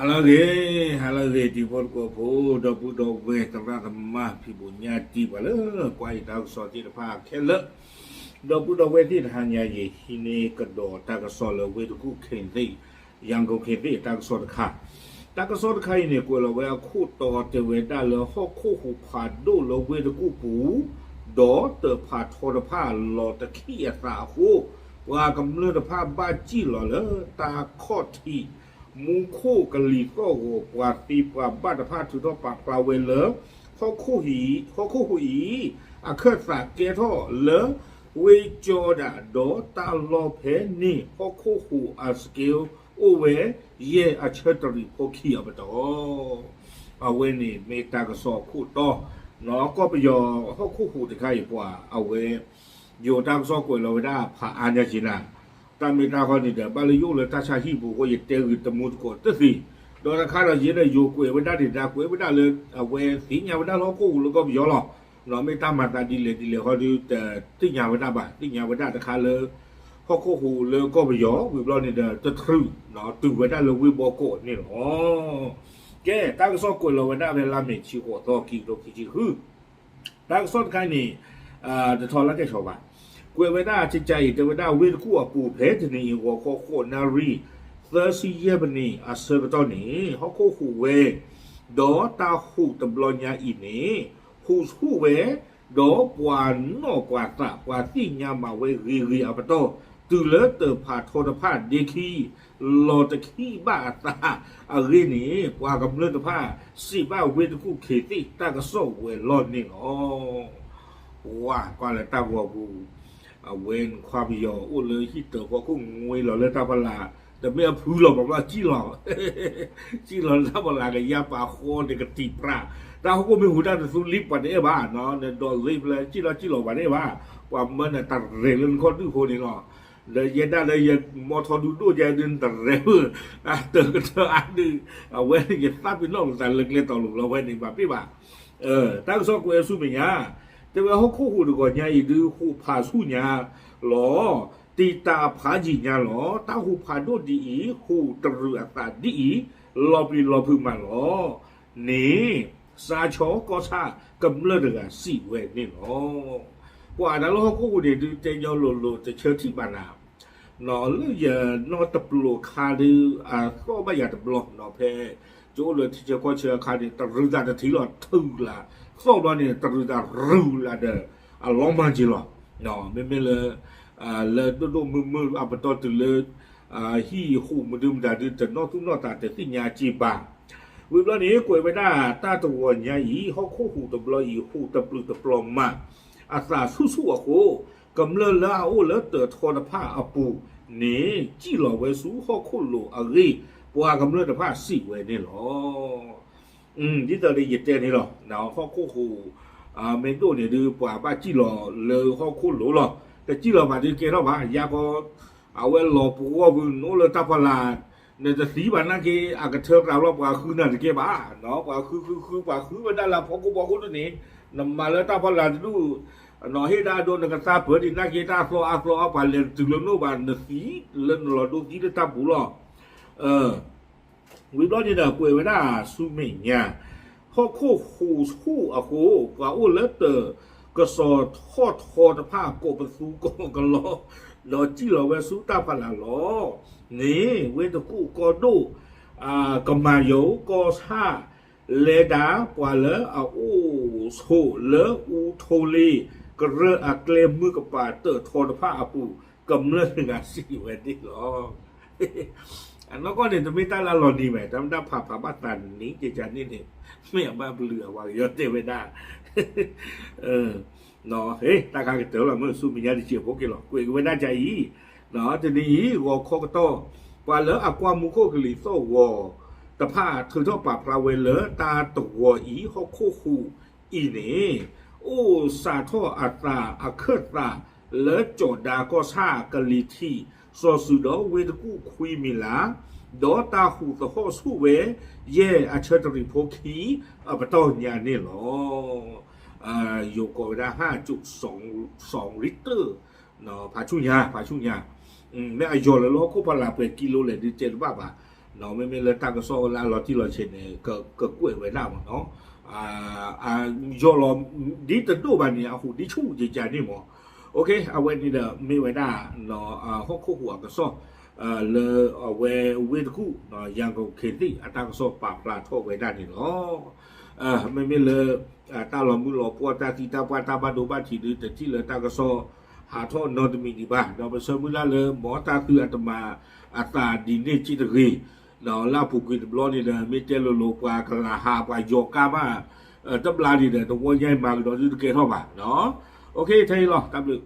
ဟါလၢအဂ့ၤ, ဟါလၢအဂ့ၤ တံၤဖိသကိးဖိ, ဒီပုၢ်ဒီဝဲၢ်သရၣ်သမါ ဖံးဘိးညၣ်တံၢ် ပှၤလၢကွၢ်ယတၢ်ကစီၣ်သ့ၣ်တဖၣ်ခဲလၢာ်, ဒီပုၢ်ဒီဝဲၢ်သ့ၣ် တဟါညါယဟံးန့ၢ်ကဒီးတၢ်ကစီၣ်လၢဝ့ၢ်တကူၣ်ခ့သ့ၣ်, ယၤကိခ့သ့ၣ် တၢ်ကစီၣ်တခါ, တၢ်ကစီၣ်တခါအံၤန့ၣ် ကွဲးလီၤဝဲအခိၣ်တီတဲဝဲဒၣ်လၢဟီၣ်ခိၣ်ဟူးဖးဒိၣ်လၢဝ့ၢ်တကူၣ်ပူၤ, ဒီးတၢ်ဖးထီတဖၣ်လီၤတခံးအသးအဃိ, ပှၤကမျၢၢ်တဖၣ်ဘၣ်စံၣ်လီၤလၢတၢ်ခီၣ်ထံး မူခိၣ်ကလံၤသီၣ်ဂီၤ ပှၤသ့ပှၤဘၣ်တဖၣ်ထုးထီၣ်ပာ်ဖျါဝဲလၢ ဟီၣ်ခိၣ်ဟူးအံၤ အခၢၣ်သးကဲထီၣ်လၢ ဝ့ၢ်ကၠီဒၣ် ဒီးတၢ်လီၢ်ဖဲန့ၣ် ဟီၣ်ခိၣ်ဟူးအစကဲ အိၣ်ဝဲ ယဲၢ်အဆၢတရံးဖိခံအပတီၢ် အဝဲန့ၣ်မ့ၢ်တၢ်ကစီၣ်အခိၣ်တီ, ကီၢ်ပယီၤဟီၣ်ခိၣ်ဟူးတခါအံၤပှၤ အဝဲ ယိၤတၢ်ကစီၣ်ကွဲးလီၤဝဲဒၣ်ဖးအါညါက့ၤနၤ, တၢ်မ့ၢ်တၢ်ဃီန့ၣ်ဒီး ဘၣ်လၢယအိၣ်လၢတၢ်ဆါဟံၣ်ပူၤအဃိ ယတဲဂ့ၤတမူတကိးတသ့, ဒီးတခါဒီးယဲဒီးယိၤကွဲးဝဲဒၣ်န့ၣ် တၢ်ကွဲးဝဲဒၣ်လၢ အဝဲသ့ၣ်ညါဝဲဒၣ်လၢဟီၣ်ခိၣ်ဟူးလၢကီၢ်ပယီၤလီၤ, မ့ၢ်တၢ်မၤသးဒ်လဲၣ်ဒ်လဲၣ်ဃီဒီး တသ့ၣ်ညါဝဲဒၣ်ဘၣ်, သ့ၣ်ညါဝဲဒၣ်တခါလၢ ဟီၣ်ခိၣ်ဟူးလၢကီၢ်ပယီၤ ဝံၤဘျီန့ၣ်ဒီး တထြုး တုၤဝဲဒၣ်လၢဝ့ၢ်ဘီကီးန့ၣ်လီၤ. ကဲ တၢ်ကစီၣ်ကွဲးလီၤဝဲဒၣ်ဖဲလါမ့ၤ ဆံဃိးသီ ခံကထိခံဆံဃု, တၢ်ကစီၣ်တခါန့ၣ် တထီလၢကဲၣ်ဆီဘၣ်, ကွဲးဝဲဒၣ်ကကါအံၤ တဲဝဲဒၣ်ဝ့ၢ်တကူၣ်အပူၤ ဖဲတနံၤအံၤ ဂီၤခီဃိးနၣ်ရံၣ် သၢဆံယဲၢ်မံးနံးအဆၢကတီၢ်န့ၣ် ဟီၣ်ခိၣ်ဟူးဝဲ, ဒီးတၢ်ဟူးတဘျီညါအံၤန့ၣ် ဟူးဆူၣ်ဝဲ, ဒီးပှၤနီၣ်ပှၤသး ပှၤသ့ၣ်ညါမးဝဲဂ့ၤဂ့ၤအပတီၢ် တုၤလၢတၢ်ဖးထီတဖၣ်ဒ့ခံ လီၤတခံးဘၣ်အသးအဂ့ၢ်န့ၣ် ပှၤကမျၢၢ်တဖၣ် စံးဘၣ်ဝ့ၢ်တကူၣ်ခ့သ့ၣ်တၢ်ကစီၣ်ဝဲလီၤန့ၣ်လီၤ. ဝၤ ကွၢ်လၢတၢ်ဂီၤပူၤ, အဝဲနခွါပယီၤအိၣ်လၢဟံၣ်တၢၤဃီခိၣ် ငွ့လီၤလၢတၢ်ဖီလာ်, တမ့ၢ်အဖုလီၤ ပှၤဘၣ်စံၣ်လီၤ စံၣ်လီၤလၢတၢ်ဖီလာ် ကယါပာ်ဃီန့ၣ် ကတံာ်ပြး, တၢ်ဟီၣ်ခိၣ်မ့ၢ်ဟူးတၢ်တသူလံ ပှၤတအဲၣ်ဘၣ်, နဒိးလ့ဖျဲ စံၣ်လီၤစံၣ်လီၤ ပှၤတအဲၣ်ဘၣ်, ပှၤမၢနတရဲၣ်လၢနခီၣ်ဒုၣ်ဖိန့ၣ်လီၤ. ဒီးယဲဒၣ်လၢယမီထီဒုဒိၣ်ယဲဒုး နတရဲၣ်ဧၢ, အတၢ်ကတၢၢ်အါဒုး, အဝဲန့ၣ်ယသးပ့ၤနီၣ်လိာ်သးလၢကျဲတီၤလိၤလီၤ အဝဲန့ၣ်ဘၣ်ပ့ၢ်ဘၣ်. တၢ်ကစီၣ်ကွဲးဆူမဲာ်ညါ, တဲဝဲဟီၣ်ခိၣ်ဟူးတဂီၤညါအံၤဒုး ဟူးဖးဆူၣ်ညါလီၤ, တံာ်တာ်ဖးယံာ်ညါလီၤ. တၢ်ဟူးဖးဒိၣ်ဒ်အံၤ ဟူးတရူးအသးဒ်အံၤ, လီၤပျံၤလီၤဖုးမးလီၤန့ၣ် စါဆီကီၢ်ဆၣ်ကမျၢၢ်တဂၤစံးဝဲန့ၣ်လီၤ. ပှၤတၢ်လၢဟီၣ်ခိၣ်ဟူးန့ၣ်ဒုး တဲညီလိၤလိၤတဆၢထံၣ်ဘၣ်နၤ လၢယနီၢ်တပျိၤခါဒုး အသီၣ်ဘၣ်ယၤတဘျီနီၤ ဖဲ ကအိၣ်လၢထံဆၢကီၢ်ဆၢအခါန့ၣ် တရူးသးတထံၣ်လီၤ ထုးလၢ သီၣ်ဘျီန့ၣ် တရူးသးရူးလၢဒီး အလီၤမၢ်က့ၤလီၤ. မ့မ့ၢ်လၢ လၢဒိၣ်ဒိၣ်မုၢ်မုၢ်အပတီၢ်တုၤလၢ ဟံၣ်ဟူးမနုၤမတၤဒုး တနီၣ်သူၣ်နီၣ်သးတသ့ၣ်ညါက့ၤဘၣ်. ဝံၤဘျီန့ၣ် ကွဲးဝဲဒၣ်တၢ်တဂီၤညါအံၤ ဟီၣ်ခိၣ်ဟူးတဘျီအံၤ ဟူးတပျုာ်တပျီၤမး အသးဆူၣ်ဆူၣ်အဃိ ကမျၢၢ်လၢအအိၣ်လၢတၢၤထီတဖၣ်အပူၤန့ၣ် စံၣ်လီၤဝဲဆူဟီၣ်ခိၣ်လိၤအဂ့ၢ် ပှၤကမျၢၢ်တဖၣ်စံးဝဲန့ၣ်လီၤ. ဒ်သိးဒီးယတဲန့ၣ်လီၤ ဟီၣ်ခိၣ်ဟူး မ့ၢ်ဒိၣ်န့ၣ်ဒုး ပှၤဘၣ်စံၣ်လီၤလၢဟီၣ်ခိၣ်လိၤလီၤ. တစံၣ်လီၤဘၣ်ဒုးကဲထီၣ်ဘၣ် ယါကီ အဝဲလီၤပဂီၢ်ပူၤ နအိၣ်လၢတၢ်ဖီလာ် နတသံဘၣ်နာ်က့ အကထၢသးဘျီ ပှၤဃုနၤတကဲဘၣ်, ပှၤဃုဃုဃု ပှၤဃုဝဲဒၣ်လၢဖီခိၣ်ဖီခိၣ်ဒ်န့ၣ် နမၤလၢတၢ်ဖီလာ်တဒူၣ် ဟ့ၣ်ဒၣ်ဒိ နကသါပၢၤဒံးနာ်က့ တၢ်အသီအါသီအါ ပှၤလဲၤတုၤလၢနအိၣ်ဘၣ် နသံလၢနလီၤဒိသံလၢတၢ်ပူၤလီၤ. ဝံၤဘျီန့ၣ်ဒီး ကွဲးဝဲဒၣ်ဆူမဲာ်ညါ, ဟီၣ်ခိၣ်ဟူးဆူၣ်အဃိ ပှၤအိၣ်လၢတၢၤကစီၤထီၣ်ထီတဖၣ် ကိးပသူကိးကလီ ဒီးစံၣ်လီၤဝဲဆူတၢ်ဖီလာ်လီၤန့ၣ် ဝ့ၢ်တကူၣ်ကီၢ်ဒိၣ် ကမၤယိၤကီၢ်ဆၣ် လဲၤဒၣ်ပှၤလၢအအိၣ်ဆိးလၢအူထိလ့ ကရၢအကျဲမုၢ်ကပၤတၢၤထီတဖၣ်အပူၤ ကမျၢၢ်တဂၤစံးဝဲန့ၣ်လီၤ. အနီၢ်ကီၢ်န့ၣ် တမ့ၢ်တၢ်လၢလီၤနံၤဝဲ တၢ်မ့ၢ်တၢ်ဖးဖးဘၣ်သးနံၤကကန့ၣ်န့ၣ် မ့ၢ်အဘၣ်ပလုာ်အဝဲကယီတဲဝဲဒၣ် တၢ်ခါကတၢၢ်လီၤ မ့ၢ်ဆူမဲာ်ညါတစဲးဖိက့ၤလီၤ ကွဲးက့ၤဝဲဒၣ်ကအံၤ, တနံၤအံၤ ဂီၤခီကတီၢ် ပှၤလၢအကွၢ်မူခိၣ်ကလံၤသီၣ်ဂီၤတဖၣ် ထုးထီၣ်ပာ်ဖျါဝဲလၢတၢ်တဂီၤအံၤ ဟီၣ်ခိၣ်ဟူးအံၤန့ၣ် အိၣ်စးထီၣ်အသးအခၢၣ်သးလၢကၠီၤဒါကီၢ်ဆၣ် ကလံၤထံး စီၤစုၤဒီးဝ့ၢ်တကူၣ်ခွံမံၤလး ဒီးတၢ်ဟူးသဟီၣ်ဆူၣ်ဝဲ ယဲၢ်အဆၢတရံးဖိခံအပတီၢ်ညါန့ၣ်လီၤ. ယိၤကိးဝဲဒၣ် ห้าจุดสอง Richter ဖးဆူၣ်ညါ ဖးဆူၣ်ညါ မ့ၢ်အယီၤလၢလၢဟီၣ်ခိၣ်ဖီလာ်ပှဲၤကံလိလဲၣ်ဒုးတဲတဘၣ်ဘၣ်, မ့မ့ၢ်လၢတၢ်ကစီၣ်လၢအလီၤတံၢ်လီၤဆဲးန့ၣ် ကကွဲးဝဲဒၣ်မ့ၢ်နီၤ, ယီၢ်လီၤဒ်တဒိၣ်ဘၣ်န့ၣ် အဟူးဒ်ဆူၣ်ကကန့ၣ်မ့ၢ်, အဝဲန့ၣ်ဒီးမ့ၢ်ဝဲဒၣ် ဟီၣ်ခိၣ်ဟူးအကစီၣ် လၢအဝဲဝ့ၢ်တကူၣ် ရန်ကုန်ခေတ်သစ် အတၢ်ကစီၣ်ပာ်ဖျါထီၣ်ဝဲဒၣ်န့ၣ်လီၤ. မ့မ့ၢ်လၢ တၢ်လီၤမုၢ်လီၤပှီၢ် တၢ်သံတၢ်ပှၢ် တၢ်ဘၣ်ဒိဘၣ်ထံးဒုး တထံၣ်လၢတၢ်ကစီၣ်ဟးထီၣ်နီတမံၤဒံးဘၣ်, ဒီးပဆၢမုၢ်လၢ်လၢ မ်တၢ်သုးအတမၤအသးဒ်န့ၣ်စ့ၢ်တဂ့ၤ, လၢအပူၤကွံာ်တဘျီန့ၣ်ဒီး မ့ၢ်တဲလိၤလိၤ ပှၤကလၤဟး ပှၤယီၤကါဘၣ် တဘျါန့ၣ်ဒီး တဝီညါအံၤမၤကဒီးဒုတကဲထီၣ်ဘၣ်. ထဲအံၤလီၤ တၢ်ဘျုး